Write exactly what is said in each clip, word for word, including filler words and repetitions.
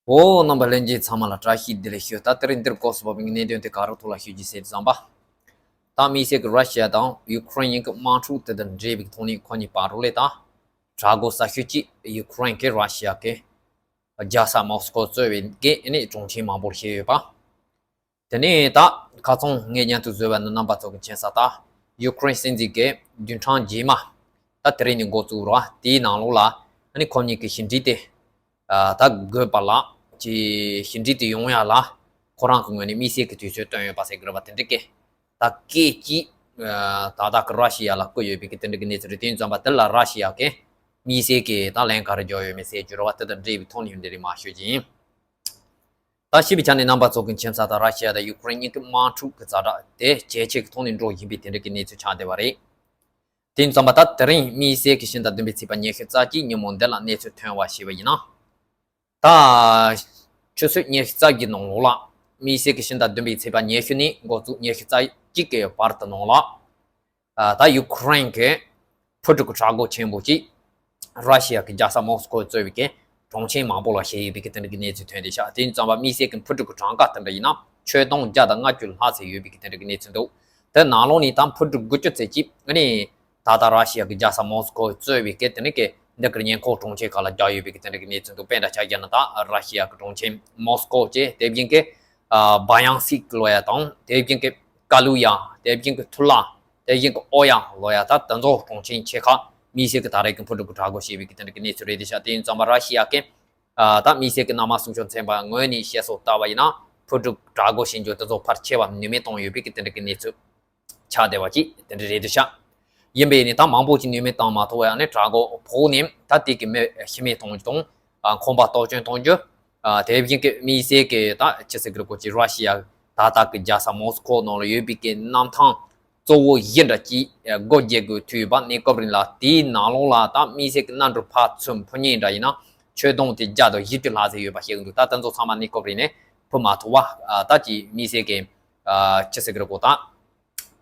འོ། རྣམ་པ་ལྷན་རྒྱས་ཚང་མ་ལ་བཀྲ་ཤིས་བདེ་ལེགས་ཞུ། ད་དེ་རིང་འདིར་སྐབས་སུ་བབས་པའི་གནད་དོན་དེ་ག་རེ་ཐོག་ལ་ཞུ་རྒྱུ་ཟེར་དུས་ཙམ་པ། ད་དམིགས་བསལ་གྱི་ར་ཤི་ཡ་དང་ཡུ་ཀེ་རེན་གཉིས་ཀྱི་དམག་འཁྲུག་དེ་དང་འབྲེལ་བའི་ཐོག་ནས་ཁོ་གཉིས་བར་དུ་ལས་ད་དྲག་རྒོལ་ཟེར་ཤོས་ཅིག་ཡུ་ཀེ་རེན་གྱིས་ར་ཤི་ཡ་གི་རྒྱལ་ས་མོ་སི་ཀོ་གཙོས་པའི་གི་ཨ་ནི་གྲོང་ཁྱེར་མང་པོར་བྱས་ཡོད་པ། དེ་ནས་ད་ཁ་སང་ངས་སྙན་ཐོ་བཟོས་པ་ནི་རྣམ་པ་ཚོ་གི་མཁྱེན་གསལ་ལྟར། ཡུ་ཀེ་རེན་སྲིད་འཛིན་གྱི་བདུན་ཕྲག་རྗེས་མ་ད་དེ་རིང་ནས་འགོ་བཙུགས་ར། དེའི་ནང་ལོགས་ལ་ཨ་ནི་ཁོ་གཉིས་ཀྱི་ཞི་འགྲིག་དེ་ད་དགོས་པ་ལ་ཅི་ཞི་འགྲིག་དེ་ཡོང་ཡ་ལ་ཁོ་རང་གི་ངོས་ནས་དམིགས་བསལ་གྱི་དུས་ཚོད་བཏོན་ཡོད་པ་ཟེར་གི་རེད་པ། དེ་འདྲ་གི་ད་སྐད་ཅིག་ད་ལྟ་གི་ར་ཤི་ཡ་ལ་བསྐུར་ཡོད་པའི་གི་དེ་འདྲ་གི་གནས་ཚུལ་རེད། དེ་ཡིན་ཙམ་པ་དེ་ལ་ར་ཤི་ཡ་གི་དམིགས་བསལ་གྱི་ད་ལན་ག་རེ་འཇོག་ཡོད་མེད་ཟེར་རྒྱུ་རེད་པ། དེ་དང་འབྲེལ་བའི་ཐོག་ནས་འདི་རིགས་མ་ཞུ་རྒྱུ་ཡིན། ད་ཞིབ་པའི་ཆ་ནས་རྣམ་པ་ཚོ་གི་མཁྱེན་གསལ་ལྟར་ར་ཤི་ཡ་དང་ཡུ་ཀེ་རེན་གཉིས་ཀྱི་དམག་འཁྲུག་གི་ཛ་དྲག་དེ་ཇེ་ཆེ་གི་ཐོག་ནས་འགྲོ་བཞིན་པའི་དེ་འདྲ་གི་གནས་ཚུལ་ཆགས་བསྡད་པ་རེད། དེ་ཡིན་ཙམ་པ་ད་དེ་རིང་དམིགས་བསལ་གྱི་ཕྱི་ཟླ་བདུན་པའི་ཚེས་པ་ཉི་ཤུ་རྩ་གཅིག་ཉིན་མོ་འདི་ལ་གནས་ཚུལ་ཐོན་པ་ཞིག་ཡིན་ན། ད་ཆུ་ཚོད་ཉི་ཤུ་རྩ་བརྒྱད་ནང་ལོགས་ལ་དམིགས་བསལ་གྱི་ཕྱི་ཟླ་བདུན་པའི་ཚེས་པ་ཉི་ཤུ་ནས་འགོ་བཙུགས་ཉི་ཤུ་རྩ་གཅིག་གི་བར་དུ་ནང་ལ། ད་ཡུ་ཀེ་རེན་གྱི་འཕུར་འགྲོ་གི་དྲག་རྒོལ་ཆེན་པོ་ཅིག་ར་ཤི་ཡ་གི་རྒྱལ་ས་མོ་སི་ཀོ་གཙོས་པའི་གི་གྲོང་ཁྱེར་མང་པོ་ལ་བྱས་ཡོད་པའི་གི་དེ་འདྲ་གི་གནས་ཚུལ་ཐོན་བསྡད་ཤག་དེ་ཡིན་ཙམ་པ་དམིགས་བསལ་གྱི་འཕུར་འགྲོ་གི་གྲངས་ཀ་དེ་འདྲ་ཡིན་ན་ཆོས་དུང་བརྒྱ་དང་ལྔ་བཅུ་ལྷག་ཙམ་ཡོད་པའི་གི་དེ་འདྲ་གི་གནས་ཚུལ་འདུག་དེ་ནང་ལོགས་ནས་ད་འཕུར་འགྲོ་དགུ་བཅུ་ཙམ་ཅིག་ཨ་ནི་ད་ལྟ་ར་ཤི་ཡ་གི་རྒྱལ་ས་མོ་སི་ཀོ་གཙོས་པའི་གི་དེ་ནི་གི་འདི་གི་ཉེ་འཁོར་གྲོང་ཁྱེར་ཁག་ལ་རྒྱག་ཡོད་པའི་གི་དེ་འདྲ་གི་གནས་ཚུལ་འདུག་དཔེ་འདྲ་ཆ་བཞག་ན་ད་ར་ཤི་ཡ་གི་གྲོང་ཁྱེར་མོ་སི་ཀོ་བཅས་དེ་བཞིན་གི་བ་ཡང་སི་ལབ་ཡ་དང་དེ་བཞིན་གི་ཀ་ལུ་ཡ། དེ་བཞིན་གི་ཐུ་ལ། དེ་བཞིན་གི་ཨོ་ཡ་ལབ་ཡ། ད་དེ་ཚོ་གྲོང་ཁྱེར་ཆེ་ཁག་དམིགས་བསལ་གི་ད་རེས་ཀྱི་འཕུར་འགྲོ་གི་དྲག་རྒོལ་བྱས་པའི་གི་དེ་འདྲ་གི་གནས་ཚུལ་རེད་དེ་ཤག་དེ་ཡིན་ཙམ་པ་ར་ཤི་ཡ་གི་ད་དམིགས་བསལ་གི་གནམ་དམག་སྲུང་སྐྱོབ་ཚན་པ་ངོས་ནས་བཤད་སྲོལ་ལྟར་བ་ཡིན་ན་འཕུར་འགྲོ་དྲག་རྒོལ་བྱེད་རྒྱུ་དེ་ཚོ་ཕར་ཆེ་བ་ནུས་མེད་བཏང་ཡོད་པའི་གི་དེ་འདྲ་གི་གནས་ཚུལ་ཆགས་བསྡད་པ་ཅིག་དེ་འདྲ་རེད་དེ་ཤག་ཡིན་པས་ནི་ད་མང་པོ་ཅིག་ནུས་མེད་བཏང་མ་ཐུབ་པ་ཡང་ནི་དྲག་རྒོལ་ཕོག་ནས་ད་དེ་གི་མི་ཤི་རྨས་གཏོང་རྒྱུ་དང་ཁང་པ་གཏོར་སྐྱོན་གཏོང་རྒྱུ། དེ་བཞིན་གི་དམིགས་བསལ་གི་ད་ཅི་ཟེར་གི་རེད་གོ་ཅི་ར་ཤི་ཡ་ད་ལྟ་གི་རྒྱལ་ས་མོ་སི་ཀོ་ནང་ལ་ཡོད་པའི་གི་གནམ་ཐང་གཙོ་བོ་བཞི་འདྲ་ཅིག་སྒོ་འབྱེད་དགོས་ཐུག་ཡོད་པ་གནས་སྐབས་རིང་ལ། དེའི་ནང་ལོགས་ལ་ད་དམིགས་བསལ་གི་གནམ་གྲུ་ཕར་ཚུར་འཕུར་མཁན་འདྲ་ཡིན་ན་ཆོས་དུང་དེ་བརྒྱ་དང་བཞི་བཅུ་ལྷག་ཙམ་ཡོད་པ་བཤད་གི་འདུག་ད་དེ་ཚོ་ཚང་མ་གནས་སྐབས་རིང་ནས་འཕུར་མ་ཐུབ་པ་ད་ཅི་དམིགས་བསལ་གི་ཅི་ཟེར་གི་རེད་གོ་ད།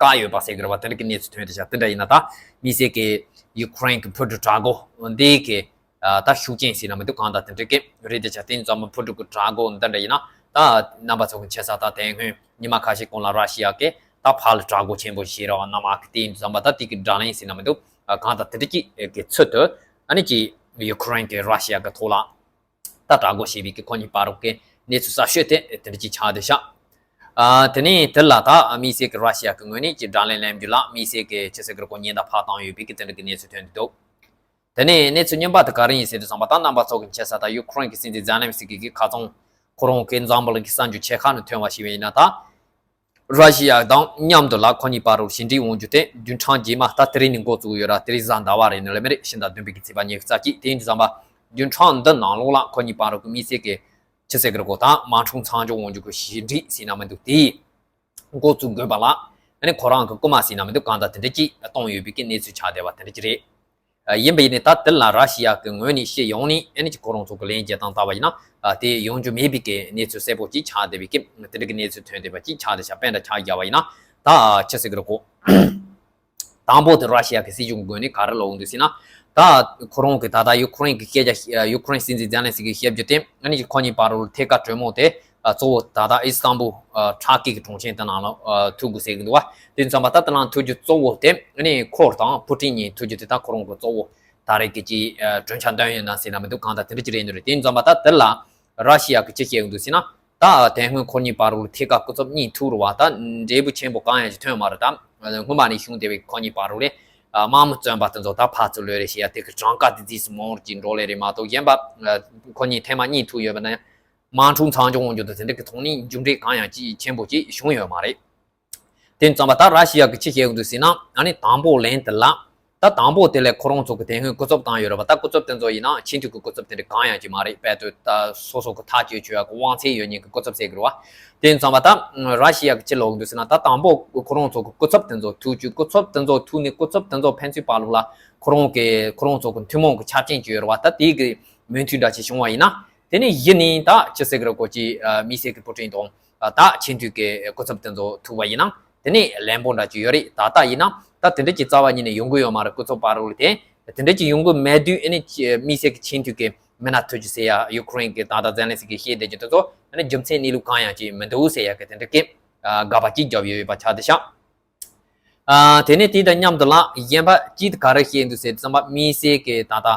བཀག་ཡོད་པ་ཟེར་གི་རེད་པ། དེ་འདྲ་གི་གནས་ཚུལ་ཐོན་དེ་ཤག་དེ་འདྲ་ཡིན་ན་ད་དམིགས་བསལ་གི་ཡུ་ཀེ་རེན་གི་འཕུར་གྲུ་དྲག་རྒོལ་འདི་གི་ད་ཤུགས་རྐྱེན་ཟེར་ན་མི་འདུག་གང་ལྟར་དེ་འདྲ་གི་རེད་དེ་ཤག་དེ་ཡིན་ཙམ་པ་འཕུར་གྲུ་གི་དྲག་རྒོལ་འདི་འདྲ་ཡིན་ན་ད་རྣམ་པ་ཚོ་གི་མཁྱེན་གསལ་ལྟར་དེ་སྔོན་ཉི་མ་ཁ་ཤས་གོང་ལ་ར་ཤི་ཡ་གི་ད་ཕར་ལ་དྲག་རྒོལ་ཆེན་པོ་བྱས་རེད་པ། གནམ་དམག་གི་དེ་ཡིན་ཙམ་པ་ད་དེ་གི་དགྲ་ལན་ཟེར་ན་མི་འདུག་གང་ལྟར་དེ་འདྲ་གི་གི་ཚུལ་དུ་ཨ་ནི་ཅི་ཡུ་ཀེ་རེན་གི་ར་ཤི་ཡ་གི་ཐོག་ལ། ད་དྲག་རྒོལ་བྱས་པའི་གི་ཁོ་གཉིས་བར་དུ་གི་གནས་ཚུལ་གསར་ཤོས་དེ་དེ་འདྲ་ཅིག་ཆགས་བསྡད་ཤག་ཨ་དེ་ནས་དེ་ལ་ད་དམིགས་བསལ་གི་ར་ཤི་ཡ་གི་ངོས་ནས་ཀྱི་དགྲ་ལན་ལེན་རྒྱུ་ལ་དམིགས་བསལ་གི་ཅི་ཟེར་གི་རེད་གོ་ཉེན་བརྡ་ཕར་བཏང་ཡོད་པའི་གི་དེ་འདྲ་གི་གནས་ཚུལ་ཐོན་བསྡད་འདུག་དེ་ནས་གནས་ཚུལ་རྙིང་པ་དེ་ག་རེ་ཡིན་ཟེར་དུས་ཙམ་པ་ད་རྣམ་པ་ཚོ་གི་མཁྱེན་གསལ་ལྟར་ཡུ་ཀེ་རེན་གི་སྲིད་འཛིན་ཛེ་ལན་སི་ཀི་གི་ཁ་སང་ཁོ་རང་གི་འཛམ་བུ་གླིང་གི་གསར་འགྱུར་ཆེ་ཁག་ནས་ཐོན་པ་ཞིག་ཡིན་ན་ད། ར་ཤི་ཡ་དང་མཉམ་དུ་ལ་ཁོ་གཉིས་བར་དུ་ཞི་འགྲིག་འོང་རྒྱུ་དེ་བདུན་ཕྲག་རྗེས་མ་ད་དེ་རིང་ནས་འགོ་བཙུགས་ཡོད་ར། དེ་རིང་གཟའ་ཟླ་བ་རེད་ནི་ལ་མི་རེད། ཕྱི་ཟླ་བདུན་པའི་གི་ཚེས་པ་ཉི་ཤུ་རྩ་གཅིག་དེ་ཡིན་དུས་ཙམ་པ་བདུན་ཕྲག་འདི་ནང་ལོགས་ལ་ཁོ་གཉིས་བར་དུ་གི་དམིགས་བསལ་གི་ཅི་ཟེར་གི་རེད་གོ་ད་དམག་འཁྲུག་མཚམས་འཇོག་འོང་རྒྱུ་གི་ཞི་འགྲིག་ཟེར་ན་མི་འདུག་དེ་འགོ་བཙུགས་དགོས་པ་ལ་ཨ་ནི་ཁོ་རང་གི་རྐུ་མ་ཟེར་ན་མི་འདུག་གང་ལྟར་དེ་འདྲ་ཅིག་གཏོང་ཡོད་པའི་གི་གནས་ཚུལ་ཆགས་བསྡད་པ་དེ་འདྲ་ཅིག་རེད། ཡིན་པ་ཡིན་ནའི་ད་དེ་ལ་ར་ཤི་ཡ་གི་ངོས་ནས་ཤེས་ཡོང་ནས་ཨེ་ནི་ཅི་ཁོ་རང་ཚོ་གི་ལན་རྒྱག་སྟངས་ལྟ་བ་ཡིན་ན་དེ་ཡོང་རྒྱུ་མེད་པའི་གི་གནས་ཚུལ་གསལ་པོ་ཅིག་ཆགས་བསྡད་པའི་གི་དེ་འདྲ་གི་གནས་ཚུལ་ཐོན་བསྡད་པ་ཅིག་ཆགས་བསྡད་ཤག་དཔེ་འདྲ་ཆགས་བཞག་པ་ཡིན་ན་ད་ཅི་ཟེར་གི་རེད་གོ་དང་པོ་དེ་ར་ཤི་ཡ་གི་སྲིད་གཞུང་གི་ངོས་ནས་ག་རེ་ལབ་འོང་འདུག་ཟེར་ན་ད་ཁོ་རང་གི་ད་ལྟ་ཡུ་ཁུ་རེན་གི་སྐད་ཆ་ཡུ་ཁུ་རེན་སྲིད་འཛིན་ཛེ་ལན་སི་ཀི་གི་བཤད་རྒྱུ་དེ་ཨེ་ནི་ཅི་ཁོ་གཉིས་བར་དུ་ཐད་ཀར་གྲོས་མོལ་དེ། གཙོ་བོ་ད་ལྟ་ཨི་སི་ཏན་བུལ་ཊར་ཀི་གི་གྲོང་ཁྱེར་དེ་ནང་ལ་ཐུག་དགོས་ཟེར་གི་འདུག་བ། དེ་ཙམ་པ་ད་དེ་ནང་ཐུག་རྒྱུ་གཙོ་བོ་དེ་ཨ་ནི་ཁོ་དང་ཕུ་ཀྲིན་གཉིས་ཐུག་རྒྱུ་དེ་ད་ཁོ་རང་གི་གཙོ་བོ་ད་རེས་ཀྱི་ཅིག་གྲོས་འཆར་འདོན་ཡོད་ན་ཟེར་ན་མི་འདུག་གང་ལྟར་དེ་འདྲ་ཅིག་རེད་འདུག་རེད། དེ་ཙམ་པ་ད་དེ་ལ་ར་ཤི་ཡ་གི་ཅི་བཤད་གི་འདུག་ཟེར་ན་ད་དེ་སྔོན་ཁོ་གཉིས་བར་དུ་ཐད་ཀར་སྐུ་ཚབ་གཉིས་ཐུག་རུ་བ་ད་འབྲས་བུ་ཆེན་པོ་གང་ཡང་ཅིག་ཐོན་མ་རེད། ད་སྔོན་མ་ནས་བྱུང་བསྡད་པའི་ཁོ་གཉིས་བར་དུ་ལས་དམག་མི་བཙོན་པ་དེ་ཚོ་ད་ཕར་ཚུར་ལོས་རེ་བྱེད་ཡ་དེ་གི་གྲངས་ཀ་དེ་རྫིས་སུ་མང་རུ་ཅིག་འགྲོ་ལེ་རེད་མ་གཏོགས་གཞན་པ་ཁོ་གཉིས་ཐེངས་མ་གཉིས་ཐུག་ཡོད་པ་ན། དམག་འཁྲུག་མཚམས་འཇོག་འོང་རྒྱུ་དང་དེ་འདྲ་གི་ཐོག་ནས་མཇུག་འབྲས་གང་ཡང་ཅི་ཆེན་པོ་ཅིག་བྱུང་ཡོད་མ་རེད། དེ་ཙམ་པ་ད་ར་ཤི་ཡ་གི་ཅི་བཤད་ཀྱི་འདུག་ཟེར་ན་ཨ་ནི་དང་པོ་ལན་དེ་ལ། ད་དང་པོ་དེ་ལས་ཁོ་རང་ཚོ་གི་དེ་སྔོན་སྐུ་ཚབ་བཏང་ཡོད་རེད་པ། ད་སྐུ་ཚབ་དེ་ཚོ་ཡིན་ན་ཆེས་མཐོའི་གི་སྐུ་ཚབ་དེ་འདྲ་གང་ཡང་ཅི་མ་རེད། དཔལ་དུ་ད་སོ་སོ་གི་ཐག་གཅོད་བྱེད་ཡ་གི་དབང་ཚད་ཡོད་མཁན་གི་སྐུ་ཚབ་ཟེར་གི་རེད་བ། དེ་ཙམ་པ་ད་ར་ཤི་ཡ་གི་ཅི་ལབ་ཀྱི་འདུག་ཟེར་ན་ད་དང་པོ་ཁོ་རང་ཚོ་གི་སྐུ་ཚབ་དེ་ཚོ་ཐུག་རྒྱུ་སྐུ་ཚབ་དེ་ཚོ་ཐུག་ནས་སྐུ་ཚབ་དེ་ཚོ་ཕན་ཚུན་བར་ལ་ཁོ་རང་གི་ཁོ་རང་ཚོ་གི་ཐུན་མོང་གི་ཆ་རྐྱེན་ཅིག་ཡོད་རེད་བ། ད་དེ་གི་མོས་མཐུན་འདྲ་ཅིག་བྱུང་བ་ཡིན་ན། དེ་ནས་གཞི་ནས་ད་ཅི་ཟེར་གི་རེད་གོ་ཅི་དམིགས་བསལ་གི་ཕུ་ཀྲིན་དང་ད་ཆེས་མཐོའི་གི་སྐུ་ཚབ་དེ་ཚོ་ཐུག་པ་ཡིན་ན་དེ་ནས་ལན་པོ་འདྲ་ཅིག་ཡོད་རེད། ད་ལྟ་ཡིན་ན་ད་དེ་འདྲ་ཅིག་རྩ་བ་ཉིད་ནས་ཡོང་གི་ཡོད་མ་རེད། སྐུ་ཚབ་བར་ལ་དེ་དེ་འདྲ་ཅིག་ཡོང་གི་མེད་དུས་ཨ་ནི་དམིགས་བསལ་གི་ཆེས་མཐོའི་གི་ མི་སྣ་ཐུག་རྒྱུ་ཟེར་ཡ་ཡུ་ཀེ་རེན་གྱི་ད་ལྟ་ཛེ་ལན་སི་ཀི་བཤད་བསྡད་རྒྱུ་དེ་ཚོ་ཨ་ནི་རྒྱུ་མཚན་གནས་ལུགས་གང་ཡང་ཅིག་མི་འདུག་ཟེར་ཡ་གི་དེ་འདྲ་གི་དགག་པ་ཅིག་བརྒྱབ་ཡོད་པ་ཆགས་བསྡད་ཤག་ཨ། དེ་ནས་དེ་དང་མཉམ་དུ་ལ་གཞན་པ་ཅིག་ག་རེ་བཤད་འདུག་ཟེར་དུས་ཙམ་པ་དམིགས་བསལ་གྱི་ད་ལྟ་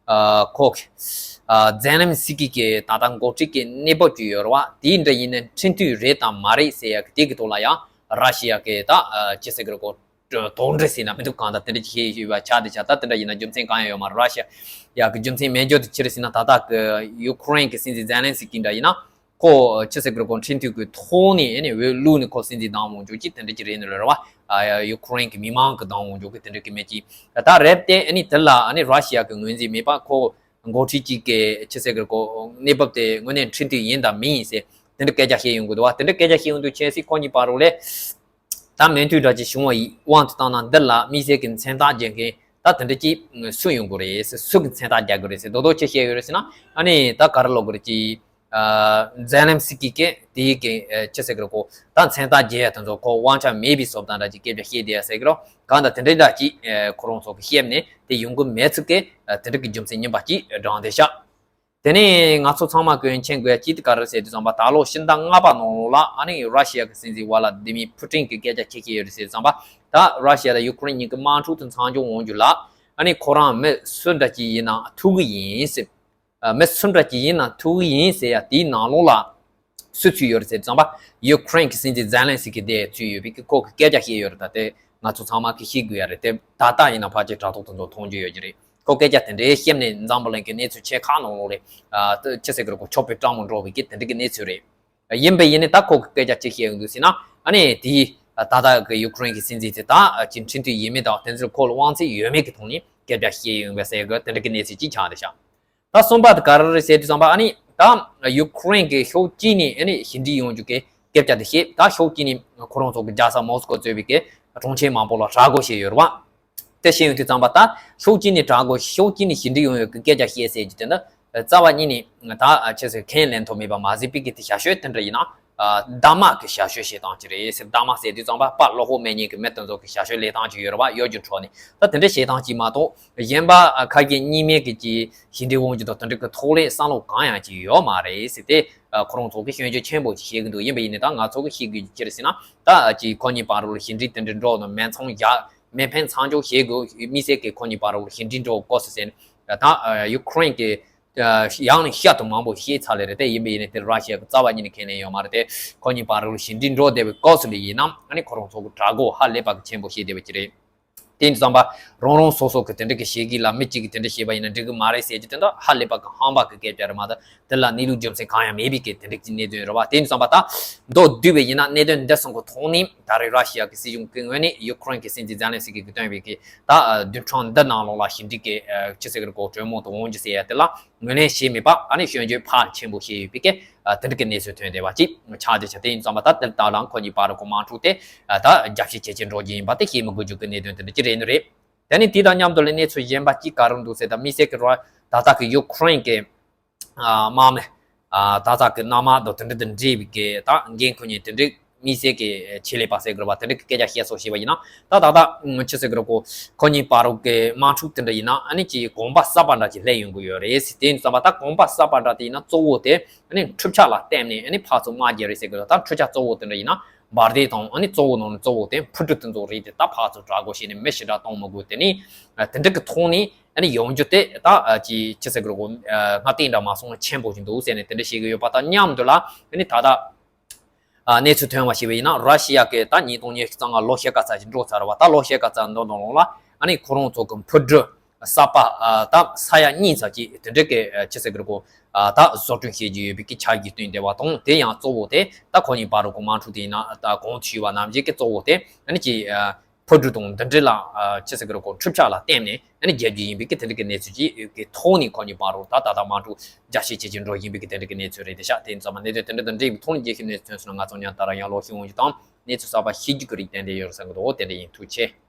ཨ་ཁོ་གི་ཨ་ཛེ་ལན་སི་ཀི་གི་ད་ལྟ་འགོ་ཁྲིད་ཀྱི་གནས་བབ་ཅིག་ཡོད་རེད་བ། དེའི་འདྲ་ཡིན་ན་འཕྲིན་ཐུང་རེད་དམ་མ་རེད་ཟེར་ཡ་གི་དེ་གི་ཐོག་ལ་ཡང་ར་ཤི་ཡ་གི་ད་ཨ་ཅི་ཟེར་གི་རེད་གོ། དོགས་འདྲི་ཟེར་ན་མི་འདུག་གང་ལྟར་དེ་འདྲ་ཅིག་བཤད་ཡོད་པ་ཆགས་བསྡད་ཤག་ད་དེ་འདྲ་ཡིན་ན་རྒྱུ་མཚན་གང་ཡང་ཡོད་མ་རེད། ར་ཤི་ཡ་གི་རྒྱུ་མཚན་མེད་འཇོག་དེ་ཅི་རེད་ཟེར་ན་ད་ལྟ་གི་ཡུ་ཀེ་རེན་གི་སྲིད་འཛིན་ཛེ་ལན་སི་ཀི་འདྲ་ཡིན་ན། ཁོ་ཅི་ཟེར་གི་རེད་གོ། འཕྲིན་ཐུང་གི་ཐོག་ནས་ཨ་ནི་འོས་བླུགས་ནས་ཁོ་སྲིད་འཛིན་བདམས་འོང་རྒྱུ་ཅིག་དེ་འདྲ་ཅིག་རེད་ནི་རེད་བ། ཡུ་ཀེ་རེན་གི་མི་མང་གི་བདམས་འོང་རྒྱུ་གི་དེ་འདྲ་གི་མེད་ཅིག་ད་རེད་དེ་ཨ་ནི་དེ་ལ་ཨ་ནི་ར་ཤི་ཡ་གི་ངོས་འཛིན་མེད་པ་ཁོ་འགོ་ཁྲིད་ཅིག་གི་ཅི་ཟེར་གི་རེད་གོ། གནས་བབ་དེ་དངོས་གནས་འཕྲིན་ཐུང་ཡིན་དང་མིན་ཡིན་ཟེར་དེ་འདྲ་སྐད་ཆ་བཤད་ཡོང་གི་འདུག་བ། དེ་འདྲ་སྐད་ཆ་བཤད་ཡོང་དུས་ཆེན་སྲིད་ཁོ་གཉིས་བར་རུ་ལས། ད་མོས་མཐུན་འདྲ་ཅིག་བྱུང་བ་ཡི་དབང་དུ་བཏང་ན་འདི་ལ་དམིགས་བསལ་གྱི་མཚན་རྟགས་རྒྱག་མཁན་ད་དེ་འདྲ་ཅིག་སུ་ཡོང་དགོས་རེད་ཟེར། སུ་གི་མཚན་རྟགས་རྒྱག་དགོས་རེད་ཟེར་རྡོག་རྡོག་ཅིག་བཤད་ཡོད་རེད་ཟེར་ན་ཨ་ནི་ད་ག་རེ་ལབ་དགོས་རེད་ཅིག་ཨ་ཛེ་ལན་སི་ཀི་གིས་དེའི་གི་ཨ་ཅི་ཟེར་གི་རེད་གོ། ད་མཚན་རྟགས་རྒྱག་ཡ་དེ་ཚོ་ཁོ་དབང་ཆ་མེད་པའི་བཟོ་ལྟ་འདྲ་ཅིག་སྐད་ཆ་བཤད་བསྡད་ཡ་ཟེར་གི་རེད། གང་ལྟར་དེ་འདྲ་འདྲ་ཅིག་ཨ་ཁོ་རང་ཚོ་གི་བཤད་ནས་དེ་ཡོང་གི་མེད་ཚུལ་གི་ཨ་དེ་འདྲ་གི་རྒྱུ་མཚན་རྙིང་པ་ཅིག་བགྲངས་བསྡད་ཤག་དེ་ནས་ང་ཚོ་ཚང་མ་ཀུན་མཁྱེན་དགོས་ཡ་ཅིག་དེ་ག་རེ་ཟེར་དུས་ཙམ་པ་ད་ལོ་ཕྱི་ཟླ་ལྔ་པ་ནང་ལོགས་ལ་ཨ་ནི་ར་ཤི་ཡ་གི་སྲིད་འཛིན་ཝ་ལ་དི་མིར་ཕུ་ཏིན་གྱི་སྐད་ཆ་ཅིག་བཤད་ཡོད་རེད་ཟེར་དུས་ཙམ་པ་ད་ར་ཤི་ཡ་དང་ཡུ་ཀེ་རེན་གཉིས་ཀྱི་དམག་འཁྲུག་དེ་མཚམས་འཇོག་འོང་རྒྱུ་ལ་ཨ་ནི་ཁོ་རང་མི་སུ་འདྲ་ཅིག་ཡིན་ན་ཐུག་གི་ཡིན་ཟེར། ཨ་མི་སུ་འདྲ་ཅིག་ཡིན་ན་ཐུག་གི་ཡིན་ཟེར་ཡ་དེའི་ནང་ལོགས་ལ་སུ་ཚུད་ཡོད་རེད་ཟེར་དུས་ཙམ་པ་ཡུ་ཀེ་རེན་གྱི་སྲིད་འཛིན་ཛེ་ལན་སི་ཀི་དེ་ཚུད་ཡོད་པའི་གི་ཁོ་གི་སྐད་ཆ་བཤད་ཡོད་རེད། ད་དེ་ང་ཚོ་ཚང་མ་གི་ཤེས་དགོས་ཡ་རེད། དེ་ད་ལྟ་ཡིན་ན་ཕལ་ཆེར་དྲ་ཐོག་དེ་ཚོ་མཐོང་རྒྱུ་ཡོད་ཀྱི་རེད། ཁོ་སྐད་ཆ་དེ་འདྲའི་བཤད་ནས་འཛམ་བུ་གླིང་གི་གནས་ཚུལ་ཆེ་ཁག་ནང་ལོགས་ལ་ཨ་ཅི་ཟེར་གི་རེད་གོ། ཕྱོགས་པའི་སྤྲང་མོ་འགྲོ་བའི་གི་དེ་འདྲ་གི་གནས་ཚུལ་རེད། ཡིན་པས་ཡིན་ནའི་ད་ཁོ་གི་སྐད་ཆ་ཅིག་བཤད་ཡོང་དུས་ཟེར་ན་ཨ་ནི་དེའི་ད་ལྟ་གི་ཡུ་ཀེ་རེན་གྱི་སྲིད་འཛིན་དེ་ད་ཅིག་འཕྲིན་ཐུང་ཡིན་མིན་དང་དེ་ཚོར་ཁོ་ལ་དབང་ཚད་ཡོད་མེད་ཀྱི་ཐོག་ནས་སྐད་ཆ་བཤད་ཡོང་བའི་ཟེར་གི་དེ་འདྲ་གི་གནས་ཚུལ་ཅིག་ཆགས་བསྡད་ཤག་ད་གསུམ་པ་དེ་ག་རེ་རེད་ཟེར་དུས་ཙམ་པ་ཨ་ནི་ད་ཡུ་ཀེ་རེན་གྱི་ཕྱོགས་གཅིག་ནས་ཨ་ནི་ཞི་འགྲིག་ཡོང་རྒྱུ་གི་སྐད་ཆ་དེ་བཤད། ད་ཕྱོགས་གཅིག་ནས་ཁོ་རང་ཚོ་གི་རྒྱལ་ས་མོ་སི་ཀོ་གཙོས་པའི་གི་གྲོང་ཁྱེར་མང་པོ་ལ་དྲག་རྒོལ་བྱས་ཡོད་རེད་བ། དེ་བཤད་ཡོང་དུས་ཙམ་པ་ད་ཕྱོགས་གཅིག་ནས་དྲག་རྒོལ་ཕྱོགས་གཅིག་ནས་ཞི་འགྲིག་ཡོང་ཡོད་གི་སྐད་ཆ་བཤད་ཟེར་རྒྱུ་དེ་འདི་རྩ་བ་ཉིད་ནས་ད་ཆེ་སོས་ཁས་ལེན་ཐུབ་མེད་པ་མ་ཟད་པའི་གི་དེ་ཞབས་ཞུ་དེ་འདྲ་ཡིན་ན་གདམས་ངག་གི་ཞབས་ཞུ་བྱེད་སྟངས་ཅིག་རེད་ཟེར། གདམས་ངག་ཟེར་དུས་ཙམ་པ་དཔའ་བློ་ཁོག་མེད་མཁན་གི་མི་དེ་ཚོ་གི་ཞབས་ཞུ་ལས་སྟངས་ཅིག་ཡོད་རེད་བ། གཡོ་སྒྱུ་འཕྲོག་ནས་ད་དེ་འདྲ་བྱེད་སྟངས་ཅིག་མ་གཏོགས་གཞན་པ་ཁ་ཞེ་གཉིས་མེད་གི་ཅིག་ཞི་འགྲིག་འོང་རྒྱུ་དང་དེ་འདྲ་གི་ཐོག་ལས་བསམ་བློ་གང་ཡང་ཅིག་ཡོད་མ་རེད་ཟེར་ཏེ་ཁོ་རང་ཚོ་གི་སྐྱོན་བརྗོད་ཆེན་པོ་ཅིག་བྱེད་གི་འདུག་ཡིན་པ་ཡིན་ནའི་ད་ང་ཚོ་གི་ཤེས་དགོས་རྒྱུ་ཅི་རེད་ཟེར་ན་ད་ཅིག་ཁོ་གཉིས་བར་ལ་ཞི་འགྲིག་དེ་འདྲ་འགྲོ་དང་མེ་མཚམས་བཞག་མེ་འཕེན་མཚམས་འཇོག་བྱེད་དགོས། དམིགས་བསལ་གྱི་ཁོ་གཉིས་བར་ལ་ཞི་འགྲིག་འགྲོ་དགོས་ཟེར་ནས་ད་ཡུ་ཀེ་རེན་གྱི་ཡང་ནས་བཤད་དུ་མང་པོ་བཤད་ཚར་ལེ་རེད་དེ། ཡིན་པ་ཡིན་ནའི་དེ་ར་ཤི་ཡ་གི་རྩ་བ་ཉིད་ནས་ཁས་ལེན་ཡོད་མ་རེད་དེ། ཁོ་གཉིས་བར་ལ་ཞི་འགྲིག་འགྲོ་བསྡད་པའི་སྐབས་སུ་ལ་ཡིན་ནའང་ཨ་ནི་ཁོ་རང་ཚོ་གི་དྲག་རྒོལ་ཧ་ལས་པ་གི་ཆེན་པོ་བྱེད་བསྡད་པ་ཅིག་རེད། དེ་ཡིན་དུས་ཙམ་པ་རང་རང་སོ་སོ་གི་དེ་འདྲ་གི་བྱེད་ཀྱི་ལ་མི་གཅིག་གིས་དེ་འདྲ་བྱས་པ་ཡིན་ན་འགྲིག་གི་མ་རེད་ཟེར་རྒྱུ་དེ་འདྲ་ཧ་ལས་པ་གི་ཧམ་པ་གི་སྐད་ཆ་རེད་མ་གཏོགས་དེ་ལ་གནས་ལུགས་རྒྱུ་མཚན་གང་ཡང་མེད་པའི་གི་དེ་འདྲ་གི་གནད་དོན་རེད་བ། དེ་ཡིན་དུས་ཙམ་པ་ད་མདོར་བསྡུས་པ་ཡིན་ན་གནད་དོན་འདི་གསུམ་གི་ཐོག་ནས་ད་རེས་ར་ཤི་ཡ་གི་སྲིད་གཞུང་གི་ངོས་ནས་ཡུ་ཀེ་རེན་གི་སྲིད་འཛིན་ཛེ་ལན་སི་ཀི་གིས་བཏོན་པའི་གི་ད་བདུན་ཕྲག་འདི་ནང་ལོགས་ལ་ཞི་འགྲིག་གི་ཅི་ཟེར་གི་རེད་གོ་གྲོས་མོལ་དུ་འོང་རྒྱུ་ཟེར་ཡ་དེ་ལ་ངོས་ལེན་བྱས་མེད་པ་ཨ་ནི་སྐྱོན་བརྗོད་ཕར་ཆེན་པོ་བྱས་ཡོད་པའི་གི་དེ་འདྲ་གི་གནས་ཚུལ་ཐོན་བསྡད་པ་ཅིག་ཆགས་བསྡད་ཤག་དེ་ཡིན་དུས་ཙམ་པ་ད་དེ་ལྟ་ལ་ཁོ་གཉིས་བར་གི་དམག་འཁྲུག་དེ་ད་རྒྱབ་བཤིག་བྱེད་ཀྱི་འགྲོ་རྒྱུ་ཡིན་པ་དེ་བཤད་མི་དགོས་རྒྱུ་གི་གནད་དོན་དེ་འདྲ་ཅིག་རེད་ནི་རེད། དེ་ནས་དེ་དང་མཉམ་དུ་ལ་གནས་ཚུལ་གཞན་པ་གཅིག་ག་རེ་འདུག་ཟེར་ད་དམིགས་བསལ་གྱི་ར་ད་ལྟ་གི་ཡུ་ཀེ་རེན་གྱི་དམག་མི་ད་ལྟ་གི་གནམ་དམག་དང་དེ་འདྲ་དང་འབྲེལ་བའི་གི་ད་འགན་ཁུར་མཁན་དེ་འདྲ་དམིགས་བསལ་གྱི་ཆེད་ལས་པ་ཟེར་དགོས་པ་དེ་འདྲ་གི་སྐད་ཆ་བཤད་སོགས་བྱས་པ་ཡིན་ན་ད་ད་ལྟ་ཆི་ཟེར་དགོས་རེད་གོ། ཁོ་གཉིས་བར་གྱི་དམག་འཁྲུག་དེ་འདྲ་ཡིན་ན་ཨ་ནི་ཅིག་གོམ་པ་གསར་པ་འདྲ་ཅིག་སླེབས་ཡོང་གི་ཡོད་རེད་ཟེར། དེ་ཡིན་དུས་ཙམ་པ་ད་གོམ་པ་གསར་པ་འདྲ་དེ་ཡིན་ན་གཙོ་བོ་དེ་ཨ་ནི་འཕྲུལ་ཆས་ལ་བརྟེན་ནས་ཨ་ནི་ཕར་ཚུར་དམག་རྒྱག་རེད་ཟེར་གི་རེད། ད་འཕྲུལ་ཆས་གཙོ་བོ་དེ་འདྲ་ཡིན་ན་འབར་མདེལ་དང་ཨ་ནི་གཙོ་བོ་ནང་ནས་གཙོ་བོ་དེ་འཕུར་གྲུ་དེ་ཚོ་རེད་དེ། ད་ཕར་ཚུར་དྲག་རྒོལ་བྱས་ནས་མི་ཞེ་དྲག་གཏོང་མི་དགོས། དེ་ནི་དེ་འདྲ་གི་ཐོག་ནས་ཨ་ནི་ཡོང་རྒྱུ་དེ་ད་ཅི་ཅི་ཟེར་གི་རེད་གོ། སྔ་བལྟས་འདྲ་མ་སོང་ན་ཆེན་པོ་ཞིག་འདུག་ཟེར་ནས་དེ་འདྲ་བཤད་གི་ཡོད་པ་དང་མཉམ་དུ་ལ་ཨ་ནི་ད་ལྟ་གནས་ཚུལ་ཐོན་པ་ཞིག་བས་ཡིན་ན་ར་ཤི་ཡ་གི་ད་ཉིས་སྟོང་ཉི་ཤུ་རྩ་ལྔ་ལོ་ཤས་ཀ་ཙམ་ཞིག་འགྲོ་ཚར་བ། ད་ལོ་ཤས་ཀ་ཙམ་འདི་ནང་ལོགས་ལ་ཨ་ནི་ཁོ་རང་ཚོ་གི་འཕུར་གྲུ་གསར་པ་ད་ས་ཡ་གཉིས་ཙམ་ཅིག་དེ་འདྲ་གི་ཅི་ཟེར་གི་རེད་གོ། ད་བཟོ་སྐྲུན་བྱེད་ཀྱི་ཡོད་པའི་གི་ཆ་རྒྱུས་བཏོན་བསྡད་པ་དང་། དེ་ཡང་གཙོ་བོ་དེ་ད་ཁོ་གཉིས་བར་གི་དམག་འཁྲུག་དེ་ཡིན་ན་ད་གོང་དུ་ཞུས་པ་ནང་བཞིན་གི་གཙོ་བོ་དེ་ཨ་ནི་ཅི་འཕུར་གྲུ་དང་འདི་འདྲ་ལ་ཅི་ཟེར་གི་རེད་གོ། འཕྲུལ་ཆས་ལ་བརྟེན་ནས་ཨ་ནི་རྒྱག་རྒྱུ་ཡིན་པའི་གི་དེ་འདྲ་གི་གནས་ཚུལ་ཅིག་གི་ཐོག་ནས་ཁོ་གཉིས་བར་རུ་ད་ད་ལྟ་དམག་འཁྲུག་རྒྱག་བཤིག་བྱེད་ཀྱི་འགྲོ་བཞིན་པའི་གི་དེ་འདྲ་གི་གནས་ཚུལ་རེད་དེ་ཤག་དེ་ཡིན་ཙང་མ་གནད་དོན་དེ་འདྲ་དང་འབྲེལ་བའི་ཐོག་ནས་རྒྱས་ཤིང་གནས་ཚུལ་ཐོན་སོང་ན་ང་ཚོ་ཉན་ད་ར་ཡང་ལོག་ཤེས་འོང་རྒྱུ་དང་གནས་ཚུལ་གསར་པ་ཤེས་རྒྱུ་གི་རིགས་ཏན་ཏན་ཡོད་རེད་བསམ་གི་འདུག་དེ་འདྲ་ཡིན། ཐུགས་རྗེ་ཆེ།